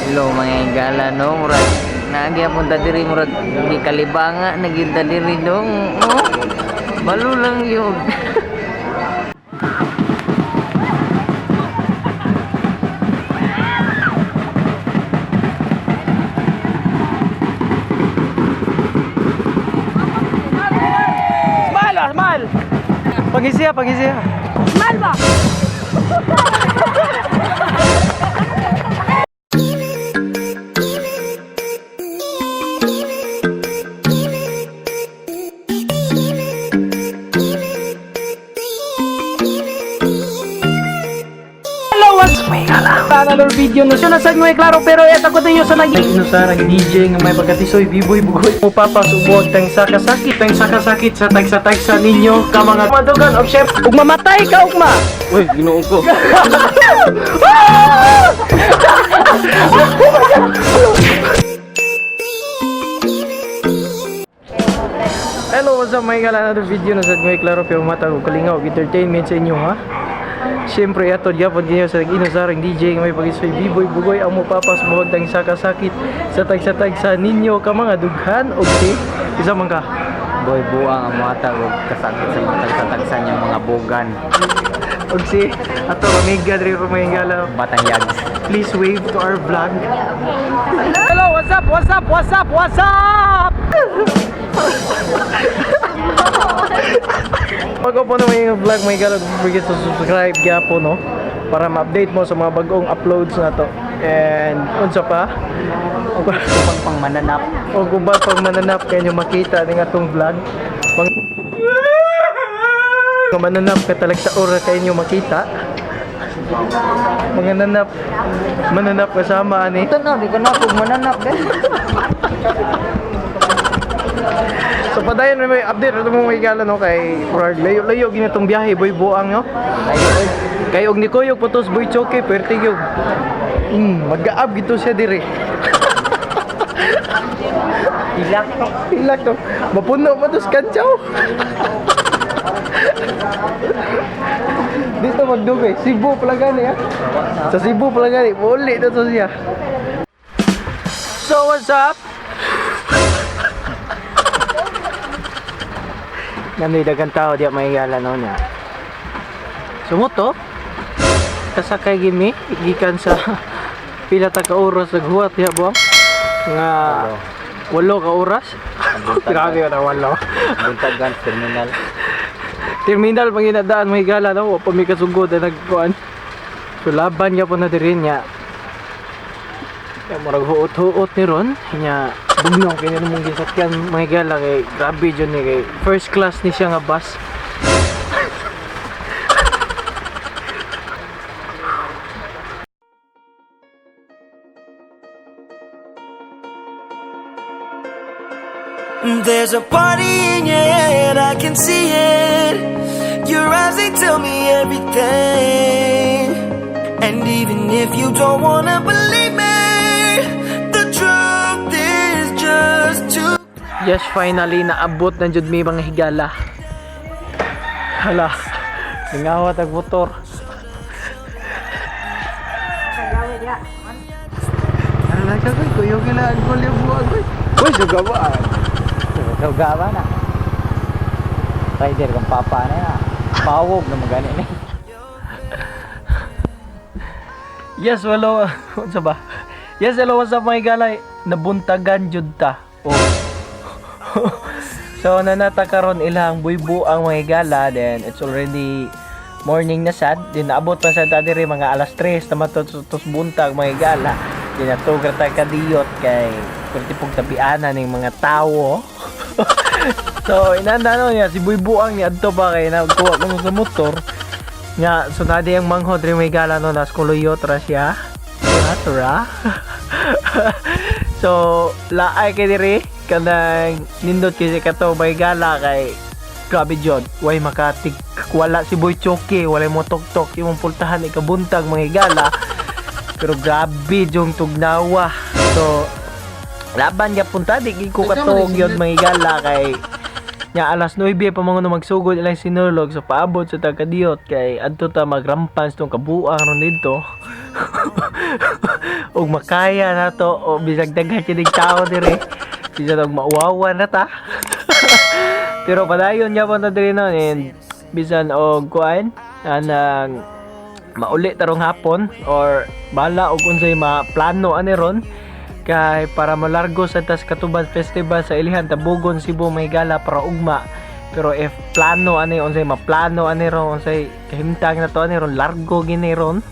Hello mga higala, no, murag naagi ta diri, murag gikalibanga na gyud ta diri dong, no? Balo lang yun. Smile ah, smile! Pangisiya, pangisiya. Smile ba? Hello, what's Another video no. So, nasa nyo klaro pero eto ko ninyo sa nag Ino sa nag DJ nga may pagkatisoy, biboy bugoy. Mo papasubuag tang sakasakit, tang sakasakit sa tagsa-tagsa ninyo ka mga madugan og chef. Ug mamatay ka ugma. Uy, Ginoo ko. Hello, what's up mga higala? Another video na sa nyo klaro pero matag og kalingaw og entertainment sa inyo ha. Siyempre, ato gyapon ninyo sa nag-ino sa DJ nga may pagkatisoy, biboy bugoy ang mo papasubuag tang sakasakit sa tagsa-tagsa ninyo ka mga dughan og si isa man ka. Boy, buang ang mga tao kasakit sa mga tagsa-tagsa niyang mga bugan. Og si ato amiga diri ro mga higala. Batang yags. Please wave to our vlog. Hello, what's up? What's up? What's up? What's up? Pag po naman yung vlog, may galog, don't forget to subscribe gyapo, no? Para ma-update mo sa mga bagong uploads na to. And unsa pa? Upang pang mananap. O kung ba pag mananap kayo nyo makita ning atong vlog. Pang Kung mananap ka talag sa ora kayo nyo makita. Mga nanap, mananap kasama ani. Ito na, di ka na kung mananap din. So padayon may update ato mo may gala no kay murag layo layo ginatong biyahe boy buang no. Kay og nikuyog putos boy choke perti gyud. Magaab gito siya dire. Ilak. Hilak to. Mapuno pa tos kantsaw. Dito magdugay. Cebu pala gani ah. Sa Cebu pala gani. Muli na to siya. So what's up? Nandoy dagang tao diya may gala no niya. Sumuto. Kasakay gimi gikan sa pila ta ka oras naghuwat diha buang nga walo ka oras. Grabe na walo. Buntagan terminal. Terminal pang ginadaan may gala no, wa pa mi kasugod na nagkuan. So laban gyapon na diri niya. Ya murag huot-huot ni ron nya bugnaw kay nimo gisakyan mga gala kay grabe jud ni kay first class ni siya nga bus. There's a party in your head, I can see it. Your eyes, they tell me everything. And even if you don't wanna believe me, the truth is just too. Yes, finally naabot na jud mi mga higala. Hala, ningawat ang motor. Ano na ka koy, kuyo kila ang kulyo buwag koy. Uy, suga ba? Suga ba na? Rider kang papa na yan. Pawog na magani ni. Yes, hello. Unsa ba? Yes, hello, what's up mga higala? Nabuntagan jud ta. Oh. So nanata karon ilang buybu ang mga higala, then it's already morning na sad. Then naabot pa sa ta diri mga alas 3 tama to tos buntag mga higala. Then natugra ta kadiyot kay perti pug tabianan ning mga tawo. So inanda no niya si Buybuang ni adto pa kay nagkuha ko sa motor. Nga so nadi ang manghod rin may gala no nas kuluyot ra siya. Tura tura. So laay kay diri kanang nindot kay siya kato may gala kay grabe jud way makatig wala si Boy Choke, walay mo tok-tok imong pultahan ikabuntag mga higala pero grabe jung tugnawa. So laban gyapon ta di gid ko katog yun mga higala kay nya alas 9 pa mga magsugod ilang sinulog, so paabot sa taga-diyot kay adto ta magrampans tong kabuang ron didto. Ug makaya na to o bisag daghan kinig tao diri. Bisan og mauwawan na ta. Pero padayon gyapon ta diri, no, and bisan og kuan anang mauli tarong hapon or bala og unsay ma plano ani ron kay para malargo sa tas Katuban Festival sa Ilihan, Tabogon, Cebu, mga higala, para ugma. Pero if plano ani, unsay maplano ani ron, unsay kahimtang na to ani ron, largo gini ron.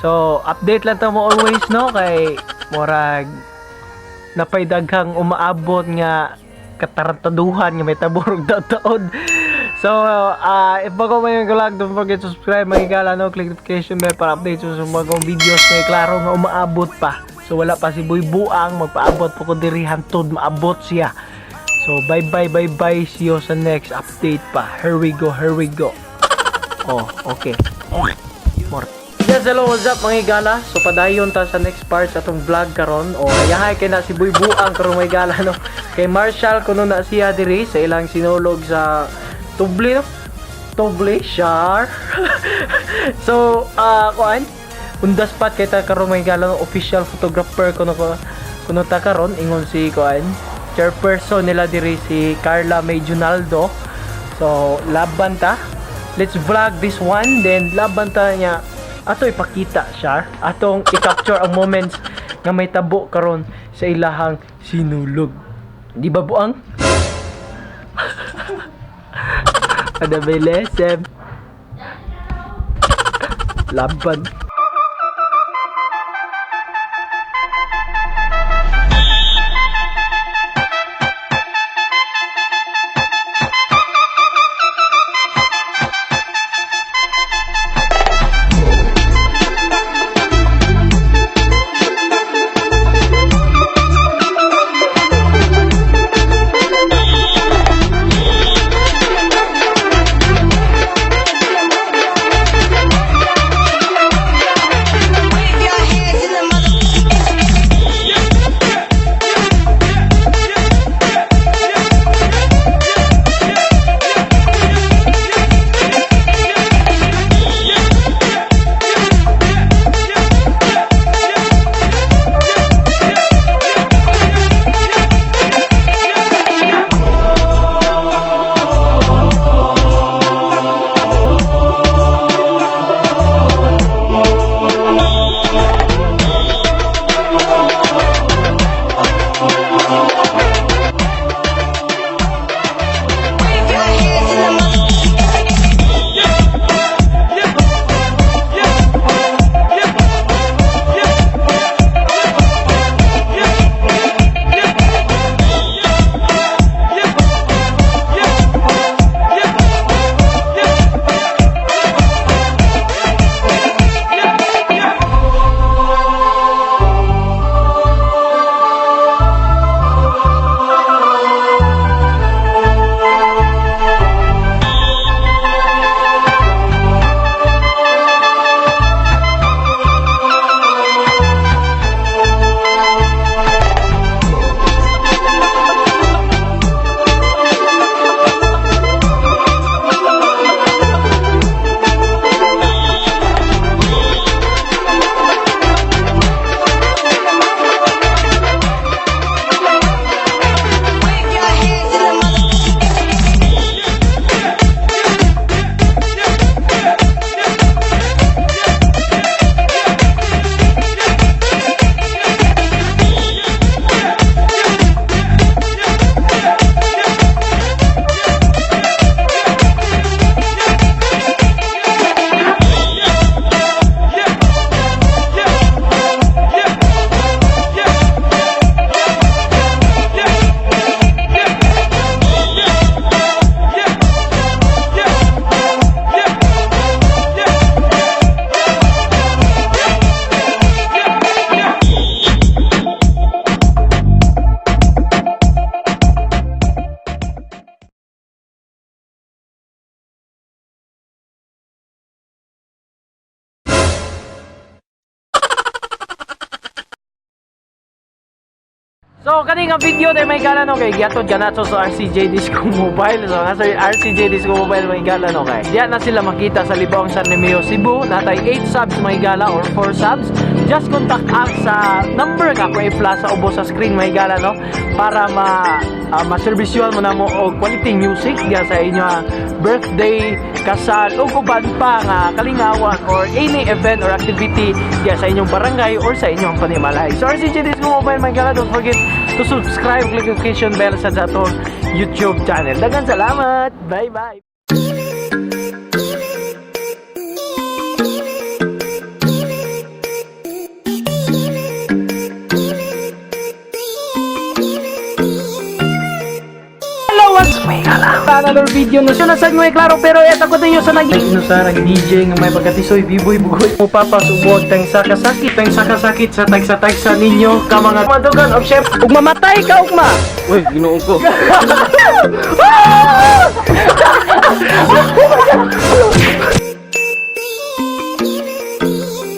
So update lang ta mo always, no, kay murag napay daghang umaabot nga katarantaduhan nga may taborog taod. So, if bago mo yung vlog, don't forget to subscribe, mga higala, no? Click notification bell para update sa bagong videos. May klaro nga umaabot pa. So, wala pa si Boy Buang, magpaabot po ko diri hantod maabot siya. So, bye-bye, bye-bye. See you sa next update pa. Here we go, here we go. Oh, okay. More. Yes, hello, what's up, mga higala? So padayon ta sa next part sa atong vlog karon. O hayahay kay na si Boy Buang karon, mga higala, no. Kay Marshall kuno na siya diri sa ilang sinulog sa Tubli, no? Tubli, Shar. So, kuan on the spot kay ta karon, mga higala, no? Official photographer kuno ko kuno ta karon, ingon si kuan chairperson nila diri, si Carla May Junaldo. So, laban ta. Let's vlog this one, then laban ta niya ato ipakita siya, atong i-capture ang moments nga may tabo karon sa ilahang sinulog. Di ba, buang? Ada belesem. Laban. So kani nga video day, mga higala, no, kay giatod kanato sa RCJ Disco Mobile. So nga sa RCJ Disco Mobile, mga higala, no, kay diya na sila makita sa Libaong, San Remigio, Cebu. Natay 8 subs, mga higala, or 4 subs. Just contact us sa number nga ako i-flash sa ubos sa screen, mga higala, no, para ma-servisyon mo na mo og quality music diya sa inyo birthday, kasal o uban pa nga kalingawan or any event or activity diya sa inyong barangay or sa inyong panimalay. So RCJ Disco Mobile, mga higala, don't forget to subscribe, click notification bell sa atong YouTube channel. Daghang salamat. Bye bye. Hello, what's may another video na siya nasa may klaro, pero eto ko ninyo sa nag ino sa nag DJ nga may pagkatisoy biboy bugoy mo papasubog tang sakasakit tang sakasakit sa tagsa-tagsa ninyo ka mga madugan of chef ug mamatay ka ugma. Uy, Ginoo ko. Oh my God!